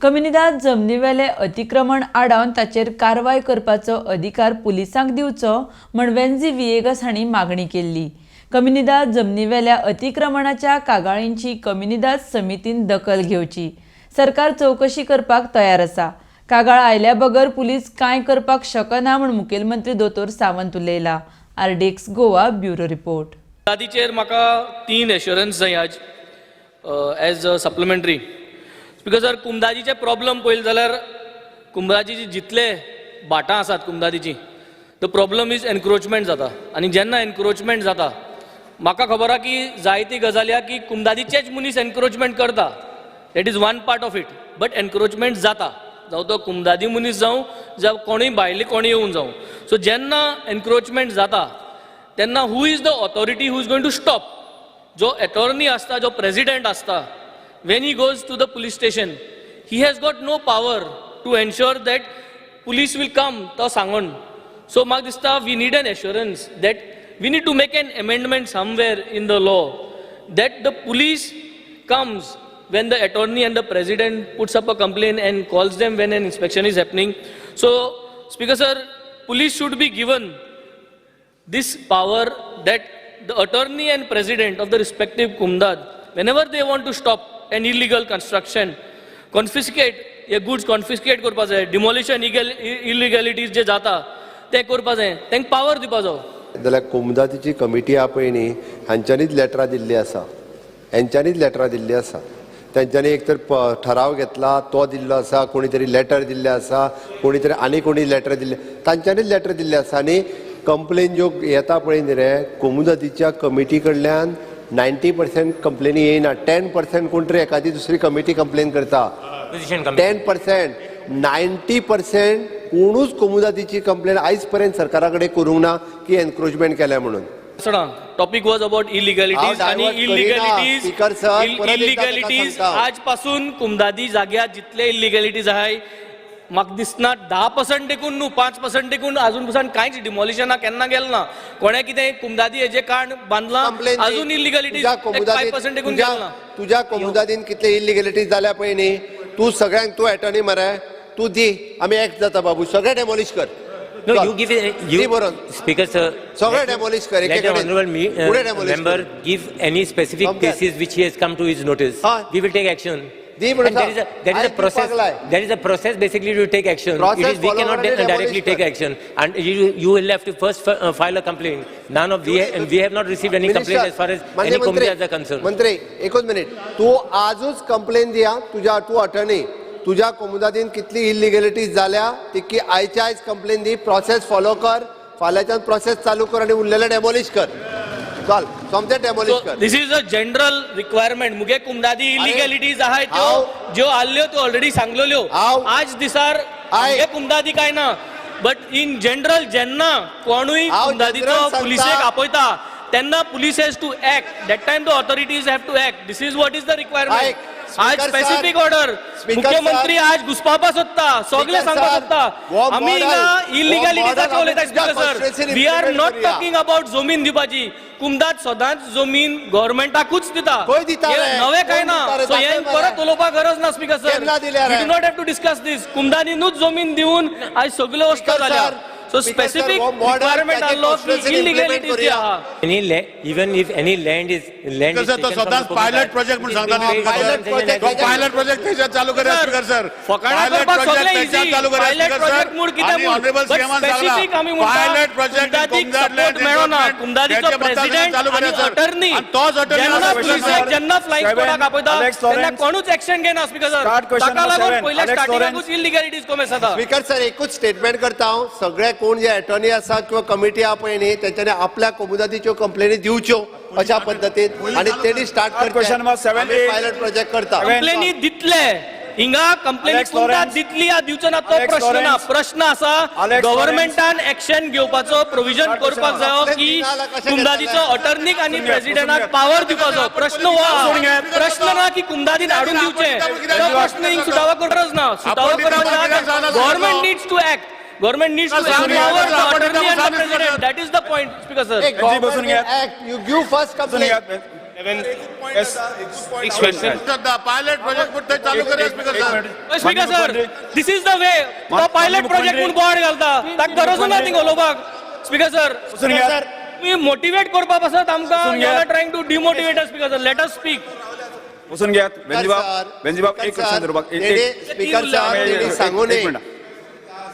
कम्युनिदाद जमनीवेले अतिक्रमण आडावन ताचेर कारवाय करपाचो अधिकार पुलिसांक दिवचो म्हण वेन्झी व्हिएगस हांणी मागणी केल्ली. कम्युनिदाद जमनीवेल्या अतिक्रमणाच्या कागाळींची कम्युनिदाद समितीन दखल घेवची. सरकार चवकशी करपाक तयार आसा. कागाळ आयल्या बगर पुलीस कांय करपाक शकना म्हूण मुखेलमंत्री दोतोर सावंत उलयला. RDX Goa, bureau report. कुमदादीचेर म्हाका तीन एश्योरन्स जाय आज एज अ सप्लिमेंटरी. Because जर कुमदादीचे प्रॉब्लम पळयले जाल्यार कुमदादीची जितले भाटां आसात कुमदादीची, the problem is encroachment जाता. आनी जेन्ना एनक्रोचमेंट जाता, म्हाका खबर आहा की जायती गजाली आहा की कुमदादीचेच मनीस एनक्रोचमेंट करता. That is one part of it, but encroachment जाता, जावं तो कुमदादी मनीस जावं, जावं कोणूय भायले कोणूय येवन जावं. सो जेन्ना एनक्रोचमेंट जाता तेन्ना who is the authority who is going to stop? जो एटॉर्नी आसता, जो प्रेसिडेंट आसता, when he goes to the police station, he has got no power to ensure that police will come तो सांगून. So म्हाका दिसता we need an assurance that we need to make an amendment somewhere in the law that the police comes when the attorney and the president puts up a complaint and calls them when an inspection is happening. So, Speaker sir, police should be given this power that the attorney and president of the respective kumdad, whenever they want to stop an illegal construction, confiscate हे goods confiscate करपा जाय, demolition illegalities जे जाता ते करपा जाय, तांकां power दिवपा जाय. जाल्यार कोमुदादीची कमिटी आहा पळय न्ही, हांच्यांनीच लेटरां दिल्ली आसा, हेंच्यांनीच लेटरां दिल्ली आसा. तेंच्यांनी एक तर ठराव घेतला तो दिल्लो आसा, कोणी तरी लेटर दिल्लें आसा, कोणी तरी आनी कोणी लेटर दिल्ले, तांच्यांनीच लेटर दिल्ले आसा. आनी कंप्लेन ज्यो येता पळय न्ही रे, कोमुदादीच्या कमिटी कडल्यान 90% कंप्लेनी येयना. 10% कोण तरी एखादी दुसरी कमिटी कंप्लेन करता. Opposition committee. 10%, 90% कोणूच कोमुदादीची कंप्लेन आयज पर्यंत सरकारा कडेन करूंक ना की एनक्रोचमेंट केल्या म्हणून. Topic was about इलिगॅलिटीज. हांव आणि divert करिना. इलिगॅलिटीज Speaker sir, परत एकदां ताका इलिगॅलिटीज सांगता. आज पासून कुमदादी जाग्यार जितले इलिगॅलिटीज आहाय, म्हाका दिसना 10% देखून न्हू, 5% देखून अजून पसून कांयच डिमॉलिशना केन्ना गेलें ना. कोणें कितें कुमदादी हेजें कार्ड बांदलां, कंप्लेन अजून इलिगॅलिटीज 5% देखून गेलें ना. तुझ्या कोमुदादीन कितले इलिगॅलिटीज जाल्या पळय न्ही, तूं सगळ्यांक, तूं एटर्नी मरे, तूं दी, आमी एक्ट जाता बाबू, सगळें डेमोलिश कर. No, चल. you give it, the you, बरोवन. Speaker sir. सगळें let demolish कर, Let the एकेकडेन. Honorable फुडें demolish member कर. Give any specific समजात. Cases which he has come to his notice. हा. We will take action. दी म्हणून And there is a, there is I a process, दिवपाक लाय. There is a process basically to take action. Process It is, we follow cannot कर आणि directly demolish take कर. Action. And you will have to first file a complaint. None of, we, and we have not received any complaint as far as माननीय any मंत्री, complaints are concerned. मंत्री, एकूच minute. तूं आजूच complain दिया. तुज्या, तूं अटर्नी, तुज्या कोमुदादीन कितली इलिगॅलिटीज जाल्या तितकी आयच्या आयज कंप्लेन दी. प्रोसेस फॉलो कर. फाल्यांच्यान प्रोसेस चालू कर आनी उरलेलें डेमोलिश कर. चल, सोमतें डेमोलिश सो कर. This is a general requirement. मुगे कुमदादी इलिगॅलिटीज आहाय त्यो ज्यो आहल्यो त्यो ऑलरेडी सांगलेल्यो. आज दिसार आयक. मुगे कुमदादी काय ना, बट इन जनरल जेन्ना कोणूय हांव कुमदादीचो general सांगता. पुलिसेक आपयता तेन्ना police has to act. That time the authorities have to act. This is what is the requirement. आयक. आज Speaker sir, specific order. Speaker मुख्यमंत्री sir, आज घुसपावपा सोदता, सगळे Speaker सांगपाक sir, सोदता. हो आमी model, हिंगा हो इलिगॅलिटीजाचे model उलयता. आमी स्पीकर तुज्या sir, constituency we are implement not करूया. टॉकिंग अबाउट जमीन दिवपाची. कुमदाद सदांच जमीन गव्हर्मेंटाकूच दिता. खंय दिता हे रे? नवें काय कोण ना. दिता रे? सो हें दाखय मरे. परत उलोवपाक गरज ना, स्पीकर सर. केन्ना दिल्या we रे? Do not have to discuss this. कुमदानीनूच जमीन दिवन आयज सगल्यो वस्तू Speaker जाल्या. sir, so Speaker sir, specific हो model requirement ताजे आहलो की constituency implement इलिगॅलिटीज जी करूया. आहा. Even if any land is sir, तो taken from the स्वतःच Comunidad, pilot project म्हणून it is सांगता being paid pilot to the project तो पायलट प्रोजेक्ट थंयच्यान चालू करूया, स्पीकर सर. फकाणां पायलट करपाक प्रोजेक्ट सगळें थंयच्यान इझी. चालू करूया, पायलट स्पीकर प्रोजेक्ट सर. म्हूण कितें आणि म्हूण, ऑनरेबल बट सीएमान स्पेसिफीक आमी सांगला, म्हणटा पायलट प्रोजेक्ट कुमदादीक सपोर्ट मेळना. कुमदादीचो प्रेसिडेंट चालू आनी करूया सर. अटर्नी आणि तोच अटर्नी जेन्ना आसा, पुलिसेक सर. जेन्ना फ्लायिंग स्क्वॉडाक आपयता Alex तेन्ना Lawrence. कोणूच एक्शन घेना, स्पीकर सर. Start question ताका number लागून seven. पयल्या Alex स्टार्टिंगाकूच इलिगॅलिटीज कोमेस जाता. स्पीकर सर, एकूच स्टेटमेंट करता हांव. सगळे कोण जे एटर्नी आसा किंवा कमिटी आहा पळय न्ही, तेंच्यांनी आपल्या कोमुदादीच्यो कंप्लेनी दिवच्यो अशा पद्दतीन आनी तेणी start Start question number seven, eight. Pilot project करता. Seven. कंप्लेनी दितले हिंगा, कंप्लेनी Alex कुमदाद Lawrence. दितली या दिवचो ना तो Alex प्रश्न ना. Lawrence. प्रश्न आसा, Alex गव्हर्मेंटान एक्शन घेवपाचो प्रोविजन Start करपाक question. जायो Complaint की दिना जाल्यार कशें कुमदादीचो घेतले? अटर्नीक आनी घे, प्रेसिडेंटाक बसून घे. पावर दिवपाचो प्रश्न हो आहा. बसून घे. प्रश्न ना की कुमदादीन हाडून दिवचें. तो प्रश्न हिंग सुटावो गरज ना. सुटावो आपण दिता करपाक कित्याक जायना? Government needs to act. Government needs to empower the attorney and the president. That is the point, Speaker sir. बसून घेयात. Act, you give first बसून complaint. घेयात. Yes. Pilot project थंय चालू करूया, speaker sir. Speaker sir, this is the way. तो pilot project म्हूण board घालता, ताका गरज ना थिंग उलोवपाक. स्पीकर सर, बसून घेयात. तुमी मोटिवेट करपा पासत आमकां बसून you घेयात. Are trying to demotivate us. Speaker sir, let us speak. बसून घेयात. वेंजीबाब, वेंजीबाब, एक क्वेश्चन धरपाक. स्पीकर सर, तेणी सांगू एक न्ही. मिनट.